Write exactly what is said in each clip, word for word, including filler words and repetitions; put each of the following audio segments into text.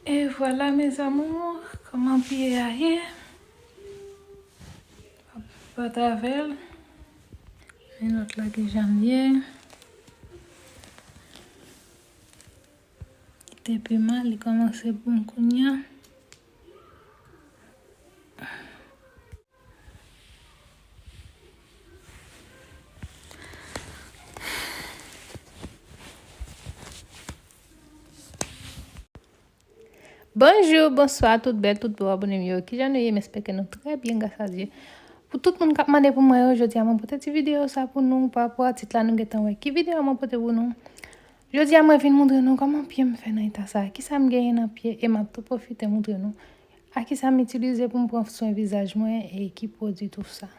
E vwala, mes amours, kòman pye a ye? Pat avè l. Men lòt la ki jan l ye. Kite pi mal, li kòmanse bon kounye a. Bonjou, bonswa, tout bèl, tout bo abòne m yo. Kijan nou ye? M espere ke nou trè byen, gras a Dye. Pou tout moun k ap mande pou mwen yo, jodi a mwen pote ti videyo sa pou nou, pa rapò a tit la nou gentan wè. Ki videyo mwen pote pou nou? Jodi a mwen vin montre nou kòman pye m fè nan eta sa. Kisa m genyen nan pye e m ap tou pwofite montre nou a kisa m itilize pou m pran swen vizaj mwen e ki pwodui tou sa.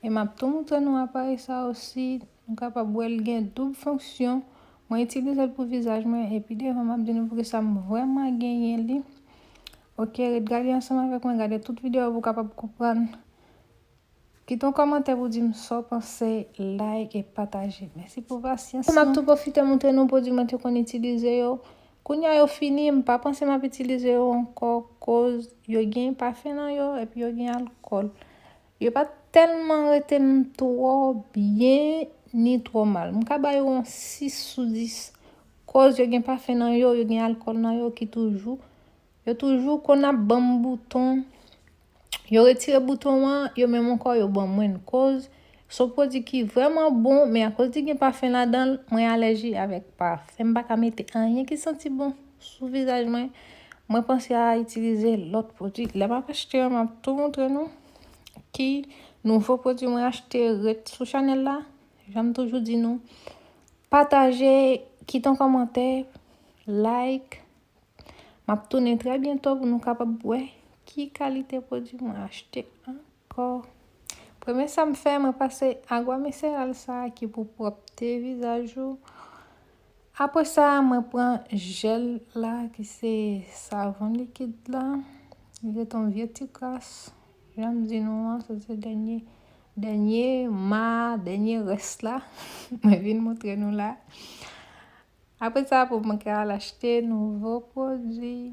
E m ap tou montre nou aparèy sa osi. Nou kapab wè l gen doub fonksyon. Mwen itilize l pou vizaj mwen, epi devan m ap di nou poukisa m vrèman genyen li. Oke, ret gade ansanm avèk mwen, gade tout videyo pou w kapab konprann. Kite yon kòmantè pou di m sa w panse, like e pataje. Mèsi pou pasyans nou. M ap tou pwofite montre nou pwodui mwen te konn itilize yo. Kounye a yo fini, m pa panse m ap itilize yo ankò, koz yo gen pafen nan yo, epi yo gen alkòl. Yo pa tèlman rete m twò byen ni twò mal. M ka ba yo yon sis sou dis. Koz yo gen pafen nan yo, yo gen alkòl nan yo ki toujou, yo toujou konn ap ban m bouton. Yo retire bouton an, yo menm ankò, yo ban mwen l. Koz se yon pwodui ki vrèman bon, men akoz li gen pafen ladan l, mwen alèji avèk pafen. M pa ka mete anyen ki santi bon sou vizaj mwen. Mwen panse a itilize lòt pwodui. Lè m ap achte yo, m ap tou montre nou ki nouvo pwodui mwen achte. Ret sou chanèl la, jan m toujou di nou, pataje, kite yon kòmantè, like. M ap tounen trè byento pou nou kapab wè ki kalite pwodui mwen achte ankò. Premye sa m fè, mwen pase agwa miseral sa a ki pou pwòpte vizaj ou. Apre sa, mwen pran jèl la ki se savon likid la. Li rete yon vye ti kras. Jan m di nou an, sa se dènye, dènye ma, dènye rès la. Mwen vin montre nou la. Apre sa, pou mwen ka al achte nouvo pwodui.